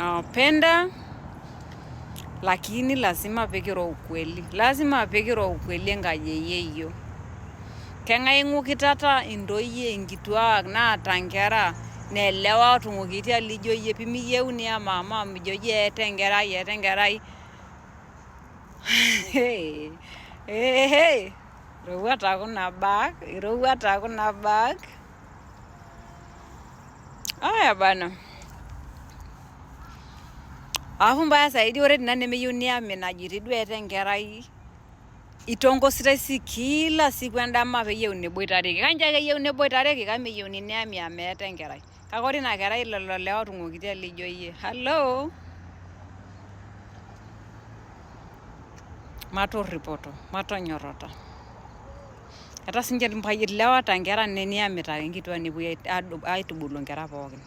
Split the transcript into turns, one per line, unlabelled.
Nawapenda lakini lazima pikiro ukweli. Lazima pikiro ukweli enkaji eyeyio. Keng'ae ing'ukitata intoyie inkituak naata nkera nelewa otung'ukitia lijo iyie pimiyieu niamama amu ijo iyie eeta enkerai eeta enkerai. Irowua taa kuna baa, irowua taa kuna baa. Aya bana. Alafu mbaya zaidi ore tina nemeyieu niami najiti duo eeta enkerai itongositae sii kila siku endama peyieuni neboitareki. Kancho ake eyieu neboitareki kake meyieuni niami amu eeta enkerai. Kake ore ina kerai lelo lewa otung'uokitia lijo iyie. Hallo. Matorripoto, matonyorrata. Etaa sinche ilewa ta nkera neniamita ake nkituak nepuoi aitubulu nkera pookin.